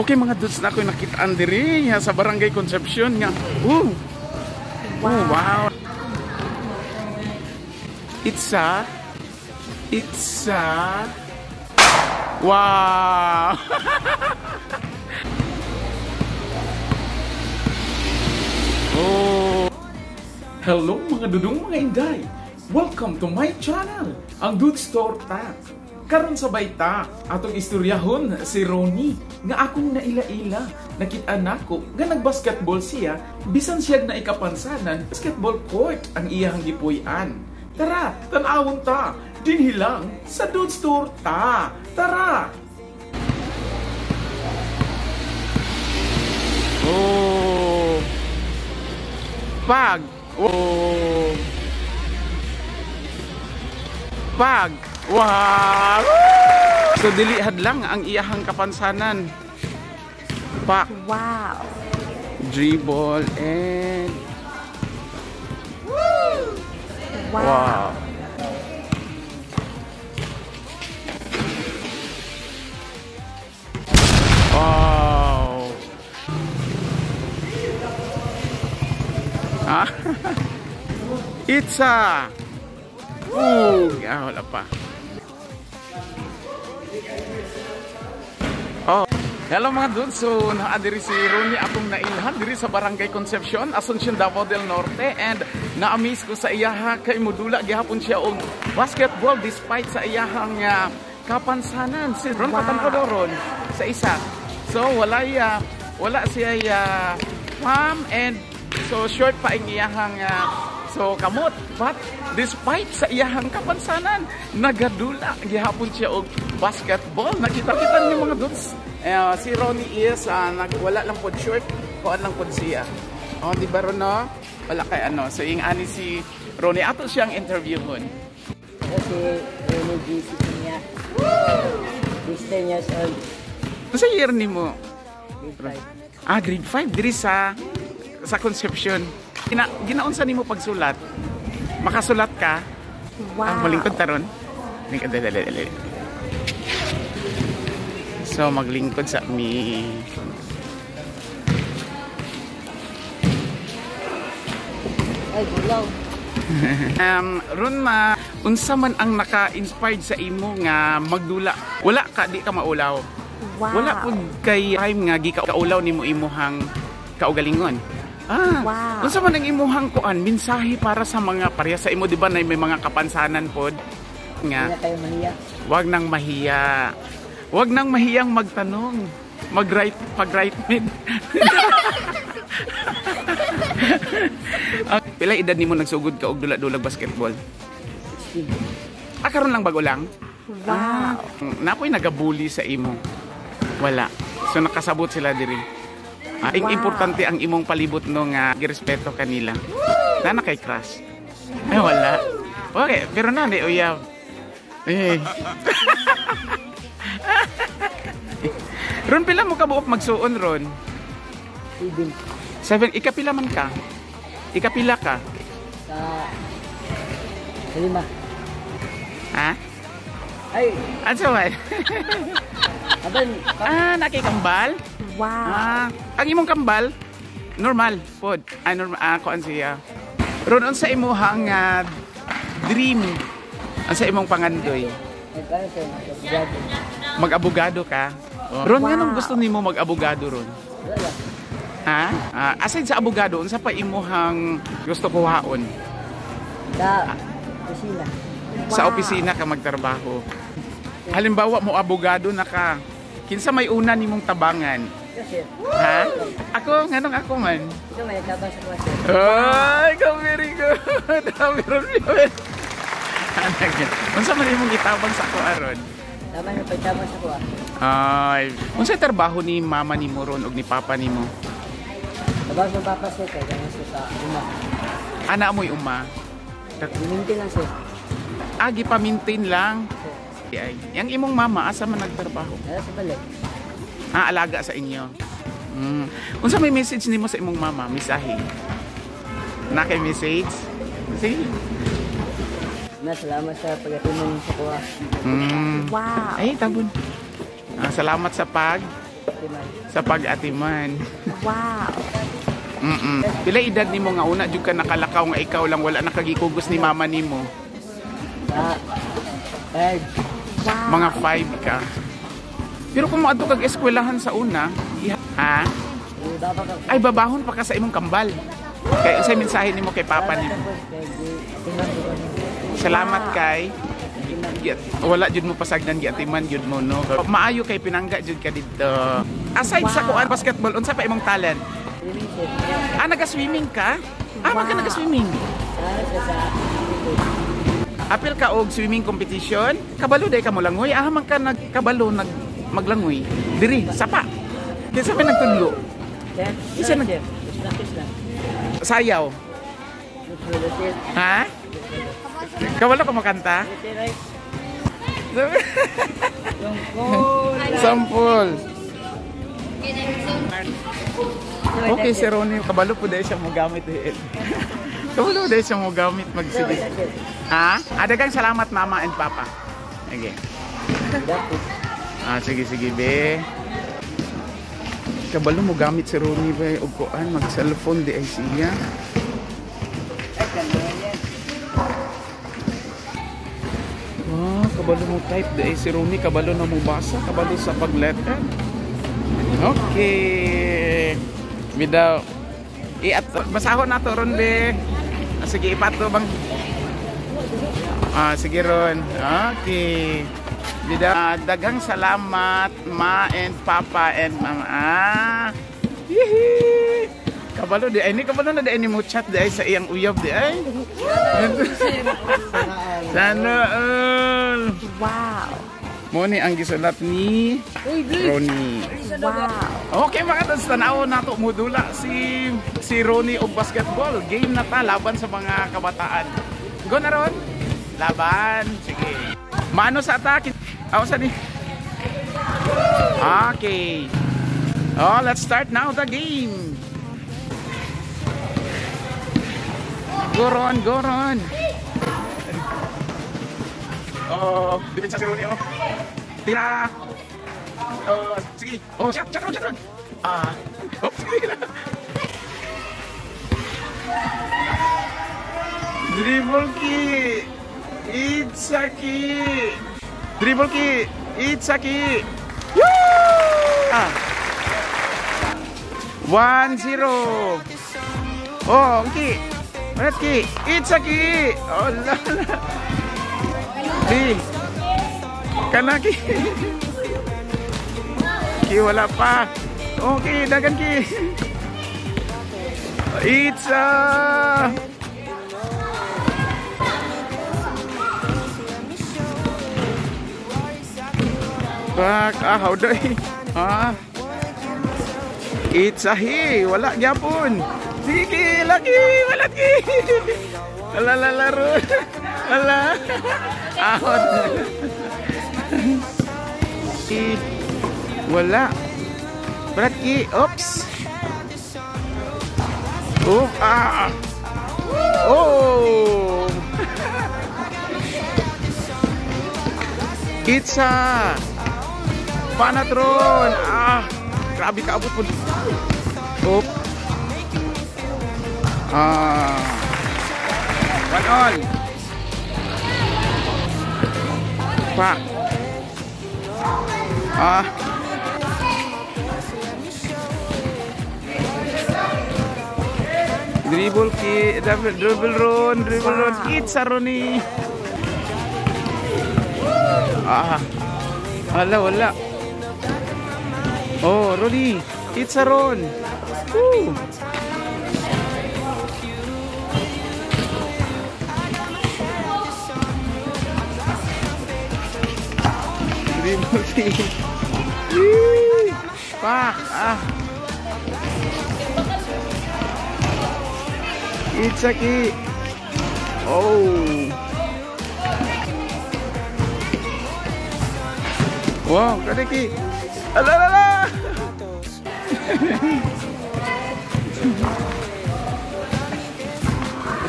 Okay mga dudes, na ako'y nakitaan diri sa Barangay Concepcion nga. Oh. Wow. Oh, wow. It's a wow. Oh. Hello mga dudong mga inday. Welcome to my channel, ang Dudes Torta. Karon sabay ta atong istoryahon si Ronnie nga akong naila-ila. Nakita nako nga nagbasketball siya bisan siya na ikapansanan, basketball court ang iyang gipuy-an. Tara, tan-awon ta dinhi lang sa Dudes Torta. Tara. Oh. Pag. Oh. Pag. Wow! So dili hadlang ang iyahang kapansanan. Pak. Wow. Dribble and Wow. Wow. Wow. Ah. It's a ooh, wala pa. Oh. Hello mga dudes. So naa diri si Ronnie atong nailhan diri sa Barangay Concepcion, Asuncion, Davao del Norte, and na-amaze ko sa iyaha kay modula gihapon siya og basketball despite sa iyahang kapansanan. Si Ron, Wow. patan-aw daw ron sa isa. So wala wala siya ma'am, and so short pa ang iyahang so kamot, but despite sa iyahang kapansanan nagadula gihapon siya og basketball. Nakita-kita niyo mga dudes. Si Ronnie is wala lang pod short, kuan lang pod siya. Oh, di ba Ron, no? Wala kay ano. So ing ani si Ronnie ato siyang interviewon. Ako si Ronnie G. Sisinia. 16 years old. Unsa year nimo? Grade 5. Ah, grade 5 diri sa Concepcion. Ginaunsa nimo pagsulat? Makasulat ka? Wow. Ah, malingkod ta ron. Lingkod, dali, dali, dali. So maglingkod sa mi. Ay, bulaw. Ron ma, unsa man ang naka-inspired sa imo nga magdula? Wala ka, di ka maulaw. Wow. Wala pud kay time nga gikaulaw nimo imuhang kaugalingon. Ah, Wow. Unsa man ang imuhang kuan mensahe para sa mga pareha sa imo, di ba na may mga kapansanan pod nga Hindi na kayo mahiya. wag nang mahiya. Wag nang mahiyang magtanong. Mag-right pag-right mid. Pila edad nimo nagsugod ka og dula-dulag basketball? 16. Ah, karon lang bago lang? Wow. Ah, napoy nagabuli sa imo. Wala. So nakasabot sila diri. Ah, Wow. Importante ang imong palibot no nga girespeto kanila. Nana kay crush? Ay wala. Okay, pero nani uyab. Eh. Ron, pila mo kabuok magsuon ron? 7. 7. Ikapila man ka? Ikapila ka? Sa 5. Ha? Ay, Ano man? aban. Ah, nakay kambal? Wow. Ah, ang imong kambal normal pod. Ah, normal kuan siya. Ron, unsa imuhang dream? Unsa imong pangandoy? Ay, paano sir? Mag-abogado. Mag-abogado ka? Oh. Ron, Wow. nganong gusto nimo mag-abogado ron? Wala. Ha? Ah, aside sa abogado, unsa pa imuhang gusto kuhaon? Sa kusina. Sa Wow. opisina ka magtrabaho. Halimbawa mo abogado na ka. Kinsa may una nimong tabangan? Ikaw sir. Ha? Ako, nganong ako man? Ikaw may nagtabang sa kuha sir. Ay, ikaw very good. Meron yun. Unsa man imong gitabang sa ako aron? Tama na pagtabang sa kuha. Ay, unsa trabaho ni mama nimo ron og ni papa nimo? Tabang sa papa sir. Kaya ganun sir sa uma. Ana mo'y uma. Giminti lang sir. Ah, gipamintin lang. Sir. Ay, yang imong mama asa man nagtrabaho? Nasa sa balay. Ah, alaga sa inyo. Unsa may message nimo sa imong mama, mensahe? Na kay message? Sige. Na, salamat sa pagatiman sa kuha. Wow. Ay, tabon. Ah, salamat sa pag Timan. Sa pag-atiman. Wow. Pila edad nimo nga una jud ka nakalakaw nga ikaw lang, wala nakagikugos ni mama nimo? 5. Wow. Mga 5 ka. Pero kung moadto kag eskwelahan sa una, ha? Baba ka. Ay, babahon pa ka sa imong kambal. Kay unsay mensahe nimo kay papa nimo? Salamat kay wala jud mo pasagdan, giatiman jud mo, no. Maayo kay pinangga jud ka didto. Aside sa kuan basketball, unsa pa imong talent? Swimming sir. Ah, naga-swimming ka? Ah, man ka naga-swimming? Apil ka og swimming competition? Kabalo day ka mo langoy? Ah, man ka nagkabalo nag maglangoy. Diri, sapa. Kinsa may nagtudlo? Sir, Isa sir. Practice lang. Sayaw. Ha? Kabalo ka makanta? Sampol. Okay, si Ronnie, kabalo po dahil siya mo gamit eh. Kabalo dahil siya mo gamit magsige. Ha? Adagang salamat mama and papa. Sige. Ah, sige, sige, be. Kabalo mo gamit si Ronnie be og kuan mag cellphone di ay siya. Wow, kabalo mo type di ay si Ronnie, kabalo na mo basa, kabalo sa pag-letter. Okay. Bidaw. Iat basahon na to ron be. Ah, sige, ipato bang. Ah, sige ron. Okay. Bidaw. Ah, daghang salamat ma and papa and mama. Ah. Yihi. Kabalo di ay ni, kabalo na di ay ni mo chat di ay sa iyang uyab di ay. Sana all. Wow. Mo ni ang gisulat ni Ronnie. Wow. Okay mga tons, tanaw nato mudula si si Ronnie og basketball. Game na ta laban sa mga kabataan. Go na ron. Laban. Sige. Maano sa atake? Aw sa ni. Okay. Oh, let's start now the game. Go Ron, go Ron. Oh, depensa si Ronnie oh. Tira. Oh, sige. Oh, shot, shot, shot, shot. Ah. Oh, sige na. Dribble ki. Itsaki. Dribble ki. Itsaki. Woo! Ah. 1-0. Oh, ki. Ulit ki. Itsaki. Oh, la, la. Di. Kanaki. Ki, wala pa. Okay, dagan ki. It's a back. Ah, how do I? Ah. It's a he. Wala gyapon. Sige, lagi. Wala ki. Wala lalaro. Wala. Ahon. Wala. Brad ki. Oops. Oh, ah. Oh. It's a Panatron. Ah, grabe ka abot po. Oop. Ah. 1-all. Pa. Ah. Dribble ki, dribble ron, dribble ron. It's a Ronnie. Ah. Wala, wala. Oh, Ronnie. It's a Ron. Woo. Dribble ki. Pak. Ah. It's a key. Oh. Wow, kadiki. Ala ala ala.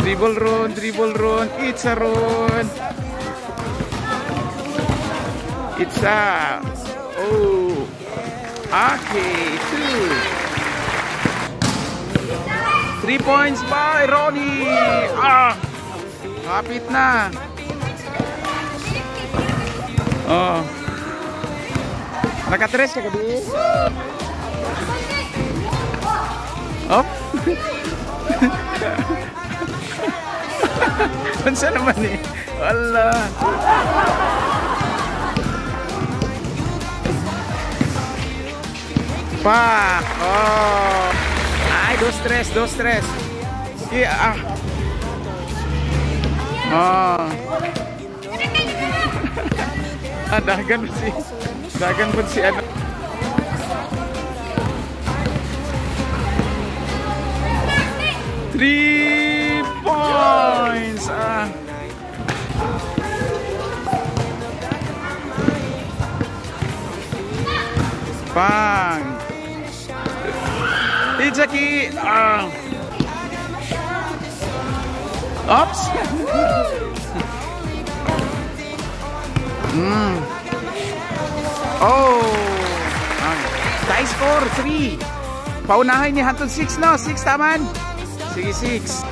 Dribble ron, dribble ron. It's a ron. It's a. Oh. Okay, 2. 3 points by Ronnie. Ah! Kapit na. Oh. Nakatres ka gabi? Oh. Unsa naman eh? Wala. Pak. Oh. Ay, dos tres, dos tres. Yeah, ah. Oh. Ah, dagan po si ano. 3 points. Ah. Pang. Jackie. Ah. Oops. Oh. Tie score 3. Paunahin ni Hanton 6 no. 6 taman. Sige, 6.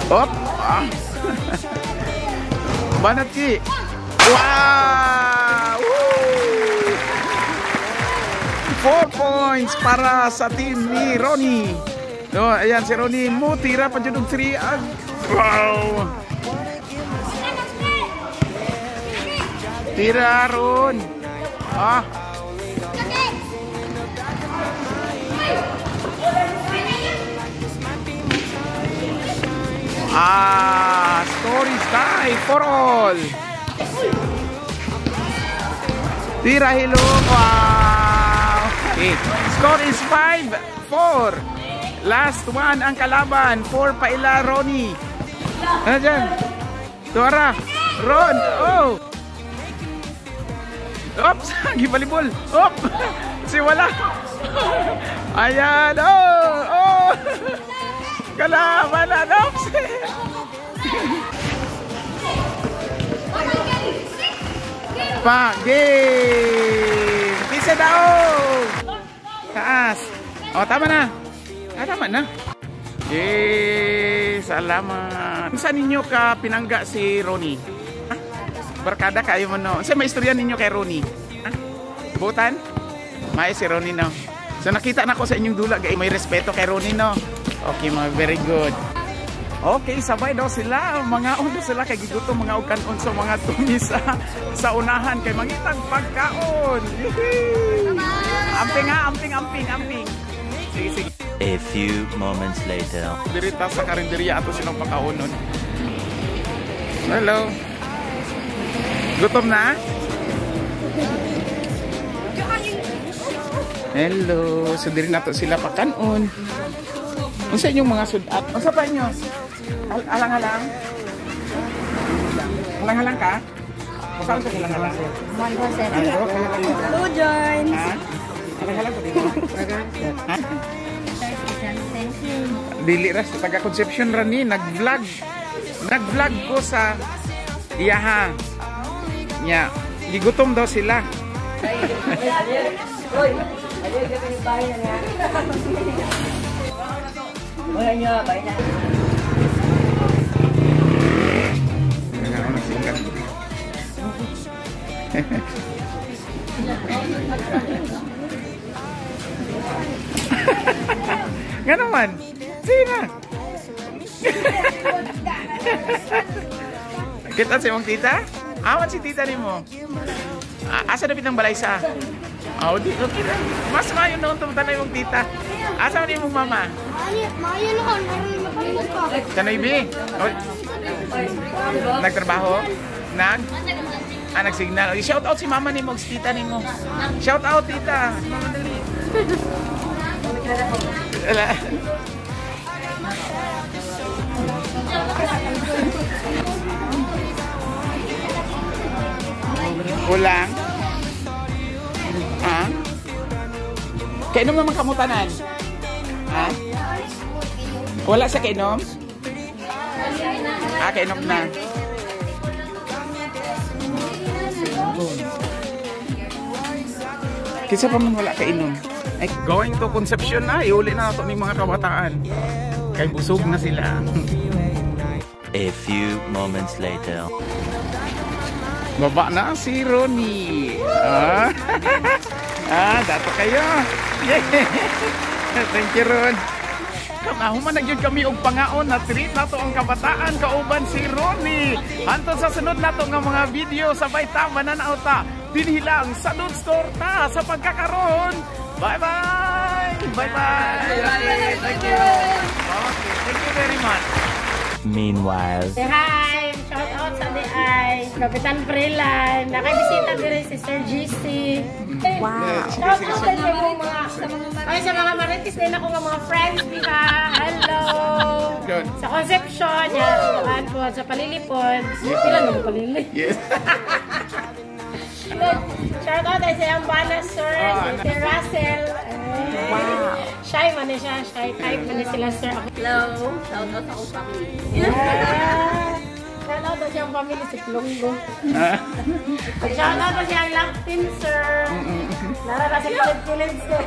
Op. Ah. Banat ki. Wow! Woo! 4 points para sa team ni Ronnie. No, ayan si Ronnie mo tira pa jud og 3. Wow! Tira ron. Ah. Ah, score is tie for all. Tira hilo. Wow. Okay. Score is 5-4. Last one ang kalaban. 4 pa ila Ronnie. Ano dyan? Tuara. Ron. Oh. Oops. Gibalibol. Op. Si wala. Ayan. Oh. Oh. Kalaban. Oops. Pa. Game. Pisa daw. Taas. Oh, tama na. Ah, tama na. Yay! Salamat. Saan ninyo ka pinangga si Ronnie? Ha? Barkada kayo mo no. Saan may istorya ninyo kay Ronnie? Ha? Butan? May si Ronnie no. So nakita na ko sa inyong dula, may respeto kay Ronnie no. Okay, mga very good. Okay, sabay daw sila. Mga undo sila kay gigutom mga ukanon sa mga tumisa sa unahan kay mangitang pagkaon. Amping ha, amping, amping, amping. Sige, sige. A few moments later. Dirita sa karinderya ato silang pakaonon. Hello. Gutom na? Hello. So diri nato sila pakanon. Unsa inyong mga sudat? Unsa pa inyo? Alang-alang? Alang-alang ka? Saan sa alang-alang? Hello, Jones. Ha? Alang-alang ko dito. Ha? Dili ra sa taga Concepcion ra ni nag-vlog. Nag-vlog ko sa iyaha. Nya, gigutom daw sila. Nga naman. Sige na. Kita si mong tita? Awan si tita ni mo. Asa na bitang balay sa? Oh, di okay na. Mas maayo noon tumutan na imong tita. Asa man imong mama? Maayo noon, mapalimot ko. Kanoy bi? Nagtrabaho? Nag? Ah, nagsignal. Shout out si mama ni mo, si tita ni mo. Shout out tita. Mama dali. Wala. Ulang? Ha? Kainom naman kamutanan? Ha? Wala sa kainom? Ah, kainom na. Kinsa pa man wala kainom? Ay, going to Concepcion na, iuli na nato ni mga kabataan. Kay busog na sila. A few moments later. Baba na si Ronnie. Ah, ah, dato kayo. Yeah. Thank you, Ron. Human na gyud kami og pangaon na treat nato ang kabataan kauban si Ronnie. Hantod sa sunod nato nga mga video, sabay ta mananaw ta dinhi lang sa Dudes Torta sa pagkakaroon. Bye-bye. Bye-bye. Okay, thank you. Okay, thank you very much. Meanwhile. Say hi! Shout out sa diay. Kapitan Freeland. Nakabisita din si Sir GC. Wow. Shout out sa mga ay, sa mga marites din ako nga mga friends diha. Hello. Good. Sa Concepcion, yan. Saan po, sa Palilipon. Pila na mo Palili? Yes. Shout out ay sa Ambana, sir. Si Sir Russell. Wow. Shy man ni siya. Shy type man ni sila, sir. Hello! Shout out sa akong family. Yeah. Shout out sa siyang family si Plunggo. Shout out sa siyang love team, sir. Nara na si Kulid-Kulid, sir.